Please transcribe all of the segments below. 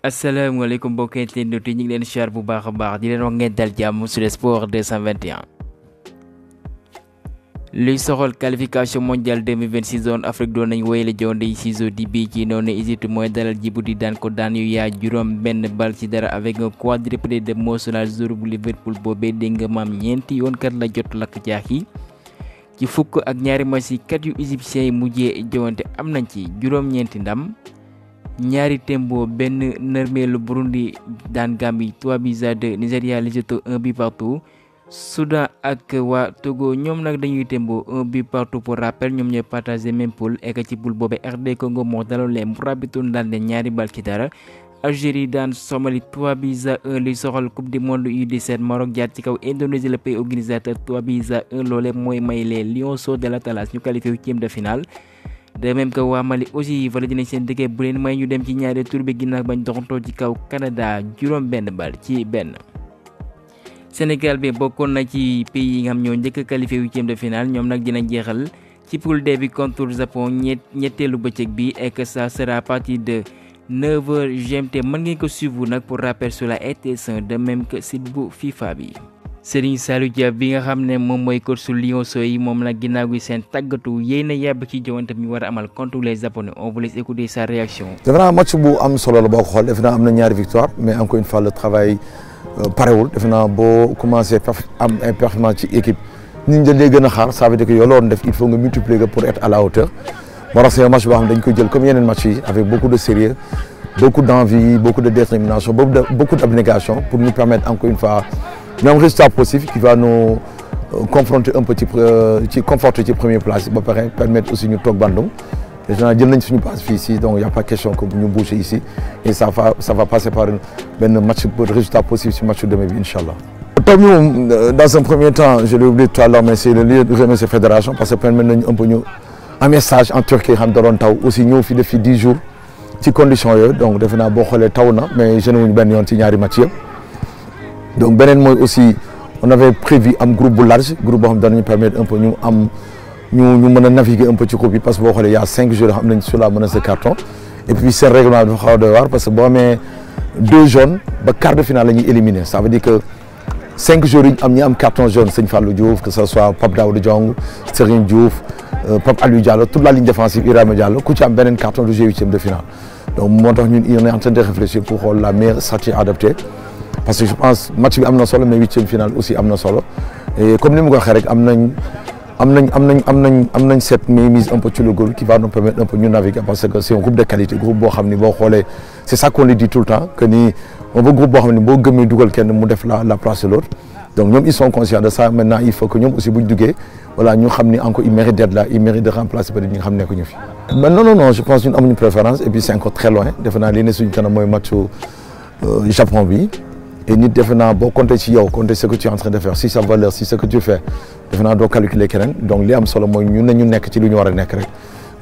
asalaamaaleykum mbokki internautes yi ñu ngi leen siyaar bu baax a baax di leen wax ngeen dal jàmm sur Sport 221. luy soxal qualification mondiale 2026 zone Afrique doon nañ woyale jonde yi ci jeudi bi ci noonu Égypte mooy dalal Djibouti daan ko daan yu yaa juróom benn bal ci dara avec un quadruplé de Mo Salah joueur bu Liverpool boobee dégg nga maam ñeenti yoon kat la jot lakk jaax yi ci fukk ak ñaari match yi kat yu égyptiens yi mujjee jowante am nañ ci juróom-ñeenti ndam. ñaari tembo benn nërmeelu Burundi daan Gambie 3-2, Nigeria Lesotho 1 partout. Soudan ak waa Togo ñoom nag dañuy tembo 1 partout pour rappel ñoom ñooy partagé même poule ek ci poule boobe RD Congo moo daloon leen Mourabitoun daan leen ñaari bal ci dara. Algérie daan Somalie 3-1 li soxal coupe du monde U17 Maroc jaar ci kaw Indonésie le pays organisateur 3-1 loole mooy may les Lionceaux de l'Atlas ñu qualifié huitième de finale. de même que waa Mali aussi validé nañ seen dëkk bu leen may ñu dem ci ñaari tour bi ginnaaw bañ doxantoo ci kaw Canada juróom benn bal ci benn. Sénégal bi bokkoon na ci pays yi nga xam ñoo njëkk a qualifié huitième de finale ñoom nag dina jeexal ci poule D bi contre Japon ñetteelu bëccëg bi et que ça sera à partir de 9h GMT mën ngeen ko suivre nag pour rappel sur la RTS1 de même que site bu FIFA bi. Serigne Saliou Dia bi nga xam ne moom mooy coach su Lionceaux yi moom nag ginnaaw gi seen tàggatu yéen a yàbb ci jowante mi war a amal contre les Japonais on vous laisse écouter sa réaction. defe naa match bu am solo la boo ko xool defe naa am na ñaari victoire mais encore une fois le travail parewul defe naa boo commencé am ay performance ci équipe nit ñi dañ gën a xaar ça veut dire que yow loolu def il faut nga multiplier pour être à la hauteur moo tax c'est un match boo xam ne dañ ko jël comme yeneen match yi avec beaucoup de sérieux beaucoup d'envie beaucoup de détermination beaucoup d'abnégation pour nous permettre encore une fois. ñu am résultat positif qui va nous confronter un peu ci conforter ci première place ba pare permettre aussi ñu toog Bandung déjà jël nañ suñu place fii ici donc y a pas question que ñu bouger ici et ça va passer par benn match résultat positif ci match demain bi inchallah. taw bi moom dans un premier temps je l'ai oublié tout à l'heure mais c'est le lieu de remercier fédération parce que permettre nañu un peu ñu amee stage en Turquie xam da doon taw aussi ñëw fi def fi 10 jours ci conditions yooyu donc defe naa boo xoolee taw na mais gêné wuñu benn yoon ci ñaari match yëpp. donc beneen mooy aussi on avait prévu am groupe bu large groupe boo xam ne danañu permettre un peu ñu am ñu mën a naviguer un peu ci coupe bi parce que boo xoolee y a 5 jours yoo xam nañ sur la menace de carton et puis seen règlement dafa xaw a doy waar parce que boo amee 2 jaunes ba quart de finale la ñuy éliminer ça veut dire que 5 jours yi am ñi am carton jaune Sëñ Fallou Diouf que ce soit Pape Daouda Diong Serigne Diouf Pape Aliou Diallo toute la ligne défensive Ibrahima Diallo ku ci am beneen carton du jeu huitième de finale donc moo tax ñun on est en train de réfléchir pour xool la meilleure stratégie adaptée. parce que je pense match bi am na solo mais huitième finale aussi am na solo et comme ni mu ko waxee rek am nañ cette mise un peu sur le goal qui va nous permettre un peu ñu naviguer parce que c'est un groupe de qualité groupe boo xam ni boo xoolee c'est ça qu'on le dit tout le temps que ni on veut groupe boo xam ni boo gëmee dugal kenn mu def la place de l'autre donc ñoom ils sont conscients de ça maintenant il faut que ñoom aussi buñ duggee voilà ñu xam ni encore ils méritent d'être là ils méritent de remplacer peut-être ñi nga xam ne ñu fi. mais non je pense ñun amuñu préférence et puis c'est encore très loin defe naa li ne suñu kanam mooy matchu Japon bi. et nit defe naa boo compter ci yow compter ce que tu es en train de faire si sa valeur si ce que tu fais defe naa doo calculer keneen donc li am solo mooy ñun nañu nekk ci lu ñu war a nekk rek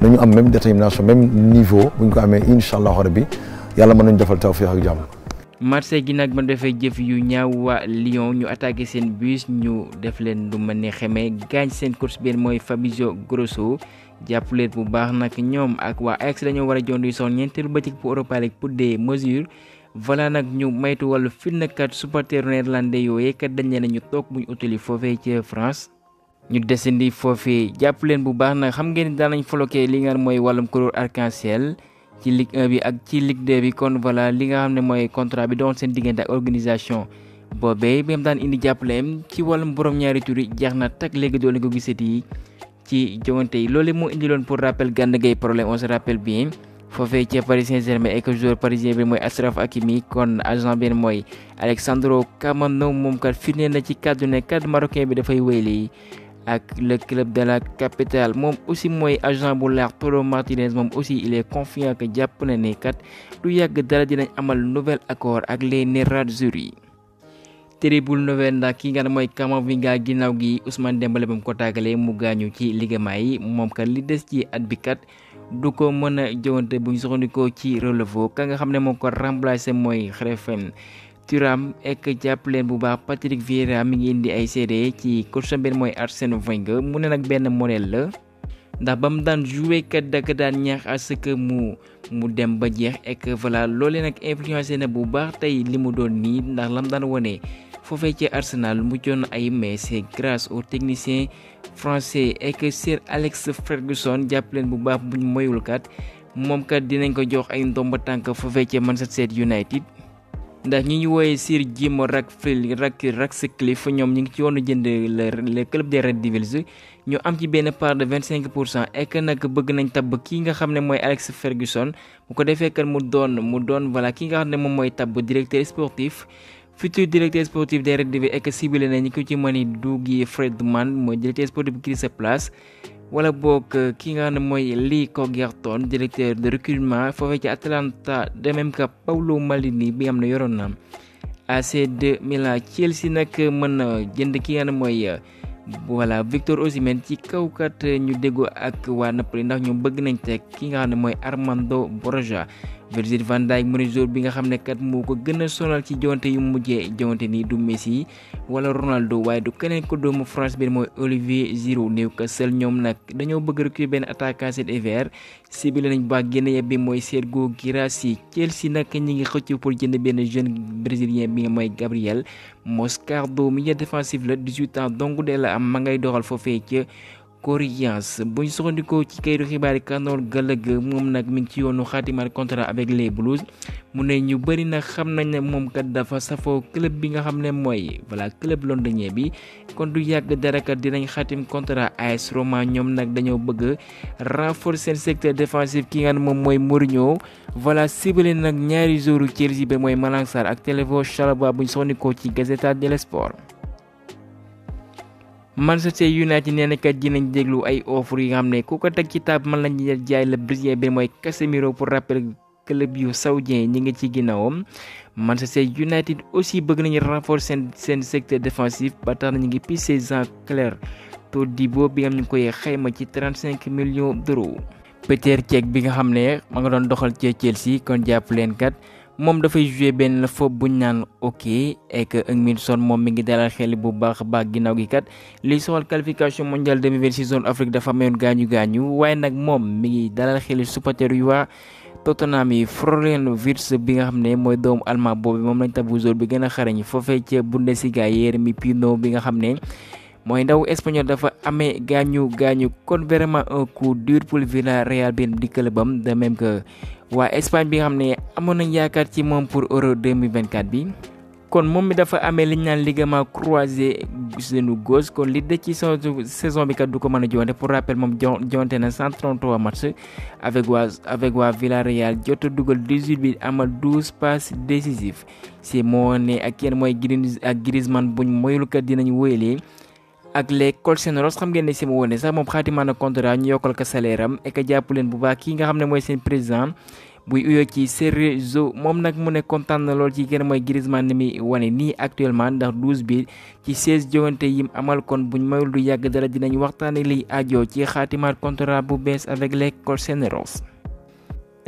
nañu am même détermination même niveau bu ñu ko amee incha allah rabbi yàlla mën nañu defal tawfiq ak jàmm. Marseille gi nag ba defee jëf yu ñaaw waa Lyon ñu attaqué seen bus ñu def leen lu mën ne xamee gaañ seen coach benn mooy Fabrizio Grosso jàpp leen bu baax nag ñoom ak waa Ajax dañoo war a jondu son ñeenteelu bëccëg pour Europa League pour des mesures. voilà nag ñu maytu wàllu fitnakat supporter néerlandais yooyu kat dañ leen ñu toog buñ utali foofee ci France ñu desandi foofee jàpp leen bu baax nag xam ngeen ni daan nañ floqué li nga xam mooy wàllum couleur arc-en-ciel ci Ligue 1 bi ak ci Ligue 2 bi kon voilà li nga xam ne mooy contrat bi doon seen diggante ak organisation boobee bi nga daan indi jàppaleem ci wàllum borom ñaari tur yi jeex na tag léegi doo leen ko gisati ci joŋante yi loolu moo indiloon pour rappel Gana Gueye problème on se rappelle bien. foofee ci Paris Saint-Germain et que joueur parisien bi mooy Achraf Hakimi kon agent bi mooy Alexandro Camano moom kat firnde na ci kaddu ne kaddu marocain bi dafay wéyli ak le club de la capitale moom aussi mooy agent bu laax Tolo Martinez moom aussi il est confiant que jàpp na ne kat du yàgg dara dinañ amal nouvel accord ak les Nerazzurri. terrible nouvelle ndax ki nga xam mooy Camavinga ginnaaw gi Ousmane Dembélé ba mu ko tàggalee mu gaañu ci ligament yi moom kat li des ci at bi kat. du ko mën a jowante bu ñu soxandikoo ci relevo ka nga xam ne moo ko remplacé mooy Krépin Thuram ek jàpp leen bu baax Patrick Vieira mi ngi indi ay seede ci coach benn mooy Arsène Wenger mu ne nag benn modèle la ndax ba mu daan joué kat daka daan ñaax à ce que mu dem ba jeex et que voilà loolee nag influencé na bu baax tey li mu doon nii ndax lam daan wone foofee ci Arsenal mujjoon ay mais c'est grâce au technicien français et que Sir Alex Ferguson jàpp leen bu baax buñ moyul kat moom kat dinañ ko jox ay ndomba tànk foofee ci Manchester United. ndax ñi ñu wooyee Sir Jim Ratcliffe ñoom ñu ngi ci yoonu jënd le club des Red Devils ñu am ci benn part de 25% et que nag bëgg nañ tabb kii nga xam ne mooy Alex Ferguson bu ko defee kat mu doon voilà kii nga xam ne moom mooy tabb directeur sportif futur directeur sportif des Red Devils et que ciblé nañu ko ci mani Dougie Freedman mooy directeur sportif bi Crystal Palace wala boog ki nga xam ne mooy Lee Corgerton directeur de recrutement foofee ci Atalanta de même que Paolo Maldini bi nga xam ne yoroon na AC de Milan. Chelsea nag mën na jënd ki nga xam ne mooy voilà Victor Osimhen ci kaw kat ñu déggoo ak waa Napoli ndax ñoom bëgg nañ teg ki nga xam ne mooy Armando Broja. Virgil van Dijk mu ne joueur bi nga xam ne kat moo ko gën a sonal ci jonte yu mujjee jonte nii du Messi wala Ronaldo waaye du keneen ko doomu France bi mooy Olivier Giroud. Newcastle ñoom nag dañoo bëgg recruter benn attaquant cet hiver ciblé nañ ba génne bi mooy Sergio Guirassy. Chelsea nag ñi ngi xëcc pour jënd benn jeune brésilien bi nga mooy Gabriel Moscardo milieu défensif la 18 ans donc de la am ma ngay doxal foofee ca Corinthians. buñ soxandikoo ci kayitu xibaar yi Conor Gallagher moom nag mi ngi ci yoonu xaatimal contrat avec les Blues mu ne ñu bëri nag xam nañ ne moom kat dafa safoo club bi nga xam ne mooy voilà club londonien bi kon du yàgg dara kat dinañ xaatim contrat AS Roma. ñoom nag dañoo bëgg renforcer seen secteur défensif ki nga xam ne moom mooy Mourinho voilà ciblé nag ñaari joueurs Chelsea bi mooy Malang Sarr ak Telefo Chalobah buñ soxandikoo ci Gazzetta dello Sport. Manchester United nee na kat dinañ déglu ay offre yi nga xam ne ku ko teg ci table man lañu jaay le brésilien bi mooy Casemiro. pour rappel club yu saoudien ñi ngi ci ginnaawam. Manchester United aussi bëgg nañu renforcer seen secteur défensif ba tax na ñu ngi piste Jean-Claire Todibo bi nga xam ñu koy xayma ci 35 millions d'euros. Petr Cech bi nga xam ne ma nga doon doxal ci Chelsea kon jàpp leen kat moom dafay jouer benn foofu buñ naan ok et que Heung-min Son moom mi ngi dalal xel bu baax a baax ginnaaw gi kat liy soxal qualification mondiale 2026 zone Afrique dafa mayoon gaañu waaye nag moom mi ngi dalal xel supporter yu waa Tottenham yi. Florian Wirtz bi nga xam ne mooy doomu allemand boobu moom lañ tabu joueur bi gën a xarañ foofee ca Bundesliga. Yeremy Pino bi nga xam ne mooy ndaw espagnol dafa amee gaañu kon vraiment un coup dur pour Villarreal bi di clubam de même que waa Espagne bi nga xam ne amoon nañ yaakaar ci moom pour Euro 2024 bi. kon moom mi dafa amee li ñu naan ligament croisé genou gauche kon li des ci saison bi kat du ko mën a jonte. pour rappel moom jonte na 133 matchs avec waa Villarreal jot a dugal 18 bi amal 12 passes décisives. Simeone ak yéen mooy Griezmann buñ moyul kat dinañ wóyalee ak les Colchoneros. xam ngeen ne Simeone sax moom xaatimaa na contrat ñu yokkal ko salaire am et que jàpp leen bu baax kii nga xam ne mooy seen président buy uyoo ci Cerezo. moom nag mu ne kontaan na lool ci gën mooy Griezmann ni mi wane nii actuellement ndax 12 bi ci 16 jogante yim amal kon buñ mayul du yàgg dara dinañ waxtaane liy ajoo ci xaatimaat contrat bu bees avec les Colchoneros.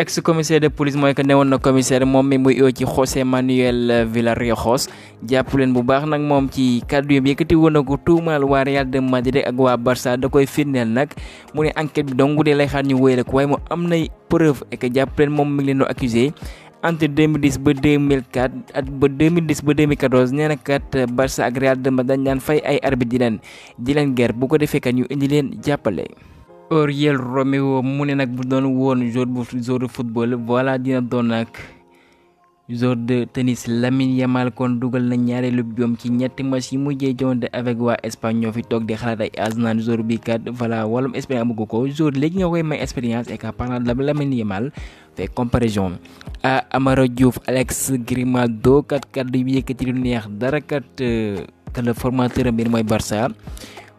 ex commissaire de police mooy que newoon na commissaire moom mi muy ci José Manuel Villarreal jàpp leen bu baax nag moom ci kàddu yi yëkkati woon na ko tuumaal waa Real de Madrid ak waa Barça da koy firndeel nag mu ne enquête bi dong de lay xaar ñu wéy rek waaye moom am nay preuve et que jàpp leen moom mi ngi leen doon accusé entre 2010 ba 2004 at ba 2010 ba 2014 nee na kat Barça ak Real de Madrid dañ daan fay ay arbitre di leen guerre bu ko defee kat ñu indi leen jàppale. Oriol Romeu mu ne nag bu doon woon joueur de football voilà dina doon nag joueur de tennis. Lamine Yamal kon dugal na ñaareelu biom ci ñetti match yi mujjee jonte avec waa Espagne ñoo fi toog di xalaat ay as naan joueur bi kat voilà wàllum expérience amagu ko joueur léegi nga koy may expérience et que parlant de Lamine Yamal fait comparaison à Amara Diouf Alex Grimaldo kat kaddu bi yëkkati lu neex dara kat que le formateur bi mooy Barça.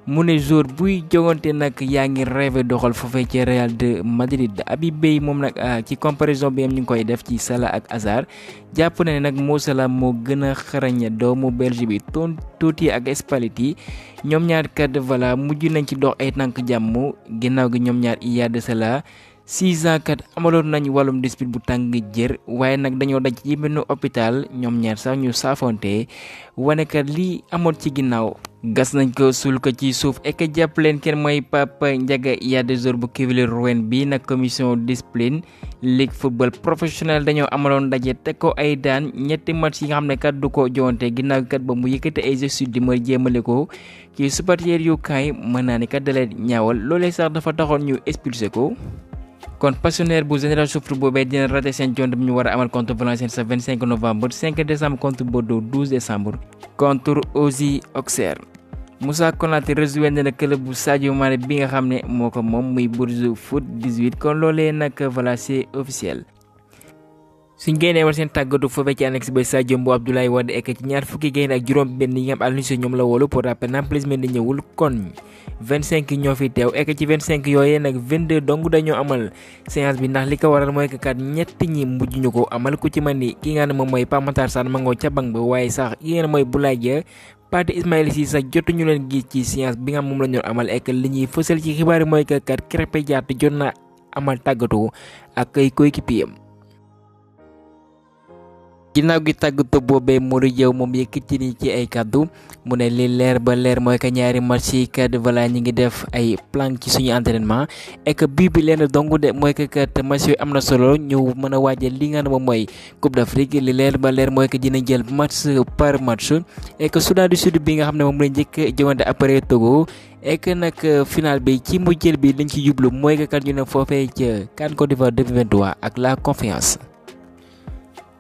mu ne jour buy jogante nag yaa ngi rêvé doxal foofee ci Real de Madrid. Habib Beye moom nag ci comparaison bi am ñu ngi koy def ci Salah ak Hazard jàpp na ne nag Mo Salah moo gën a xarañ doomu Belge bi Totti ak Spalletti ñoom ñaar kat voilà mujj nañ ci dox ay tànk jàmm ginnaaw gi ñoom ñaar il y a de cela 6 ans kat amaloon nañ wàllum dispute bu tàng jër waaye nag dañoo daj ci benn hôpital ñoom ñaar sax ñu saafonte wane kat lii amoon ci ginnaaw gas nañ ko suul ko ci suuf ek jàpp leen kenn mooy Papa Ndiaga Yade joueur bu Kewouler Rouen bi nag commission discipline ligue football professionnel dañoo amaloon daje teg ko ay daan ñetti match yi nga xam ne kat du ko joonte ginnaaw kat ba mu yëkkate ay gestes di ma jéemale ko ci supporter yu kaay mën naa ni kat dalee ñaawal loolee sax dafa taxoon ñu expulsé ko. kon passionnaire bu Génération Foot boobee dina raté seen jonte bi ñu war a amal contre Valenciennes sa 25 novembre 5 décembre contre Bordeaux 12 décembre contre Osy Auxerre. Moussa Konaté rejoindre na club bu Sadio Mané bi nga xam ne moo ko moom muy Bourges Foot 18 kon loolee nag voilà c'est officiel. suñ génnee war seen tàggatu foofee ci annexe ba Sadio Mbow Abdoulaye Wade ek ci ñaar fukki génn ak juróom benn yi nga xam Aliou Cissé ñoom la wóolu pour rappel Nampalys Mendy ñëwul kon 25 ñoo fi teew ek ci 25 yooyee nag 22 dong dañoo amal séance bi ndax li ko waral mooy que kat ñett ñi mujj ñu ko amal ku ci man ni ki nga ne moom mooy Pape Matar Sarr ma ngoo ca banc ba waaye sax ki nga ne mooy Boulaye Dia Pathé Ismaïla Cissé sax jotuñu leen gis ci séance bi nga moom la ñu amal ek li ñuy fësal ci xibaar yi mooy que kat Krépin Diatta jot na amal tàggatu ak ay coéquipier am. ginnaaw gi tàggatoo boobee Modou Diaw moom yëkkati ni ci ay kaddu mu ne li leer ba leer mooy que ñaari match yi kat voilà ñi ngi def ay plan ci suñu entraînement et que bii bi leen dong de mooy que kat match yi am na solo ñu mën a waajal li nga xam ne moom mooy Coupe d'Afrique li leer ba leer mooy que dina jël match par match et que Soudan du Sud bi nga xam ne moom la njëkk jëwante après Togo et que nag final bi ci mujjël bi liñ ci jublu mooy que kat ñu ne foofee ca CAN Côte d'Ivoire 2023 ak la confiance.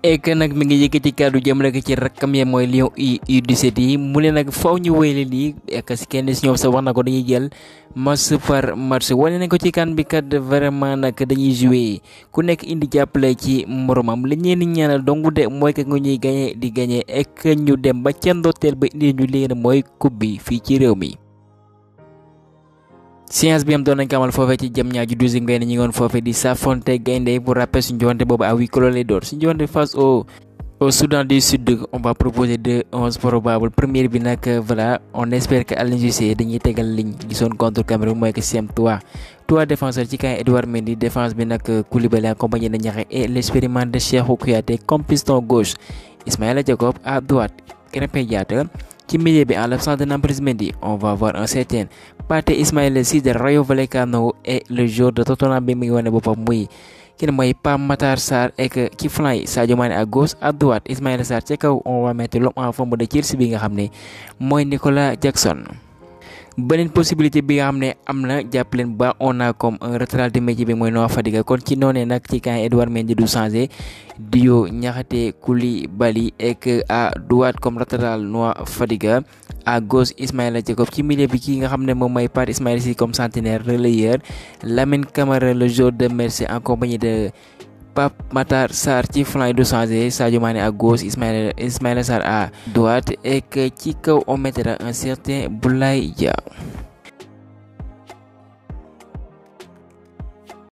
et que nag mi ngi yëkkati kàddu jëmale ko ci rakkam ya mooy Lions U17 yi mu ne nag faw ñu wéyale lii et que si kenn si ñoom sax wax na ko dañuy jël match par match wane nañ ko ci kan bi kat vraiment nag dañuy jouer ku nekk indi jàppale ci moromam li ñeen di ñaanal dong de mooy que nga ñuy gagné di gagné et que ñu dem ba ca ndoorteel ba indi ñu li mooy coupe bi fii ci réew mi. séance bi am doon nañ ko amal foofee ci Diamniadio 12 Gaïndé ñi ngi woon foofee di safonte Gaïndé pour rappel suñu joxante boobu à huis clos lay door suñu joxante face au Soudan du Sud on va proposer 2-11 probable première bi nag voilà on espère que Aliou Cissé dañuy tegal ligne gisoon contre Cameroun mooy que CM 3 défenseurs ci kaw Edouard Mendy défense bi nag Koulibaly accompagné de Niakhaté et l'expérimenté Cheikhou Kouyaté comme piston gauche Ismaïla Jacob à droite Krépin Diatta ci milieu bi en l'absence de Nampalys Mendy on va voir un certain Pathé Ismaïla Cissé de Rayo Vallecano et le joueur de Tottenham bi mi ngi wane boppam muy ki ne mooy Pape Matar Sarr et que ci flanc yi Sadio Mané à gauche à droite Ismaïla Sarr ci kaw on va mettre l'homme en forme de Chelsea bi nga xam ne mooy Nicolas Jackson. beneen possibilité bi nga xam ne am na jàpp leen ba on a comme un latéral de métier bi mooy Noah Fadiga kon ci noonee nag ci camp Edouard Mendy du changé Dio Niakhaté Koulibaly et que à droite comme latéral Noah Fadiga à gauche Ismaïla Jacob ci milieu bi ki nga xam ne moom mooy Pathé Ismaïla Cissé comme centenaire relayeur Lamine Camara le joueur de Metz en compagnie de Pape Matar Sarr ci flanc yi du changé Sadio Mané à gauche Ismaïla Sarr à droite et que ci kaw on mettra un certain Boulaye Dia.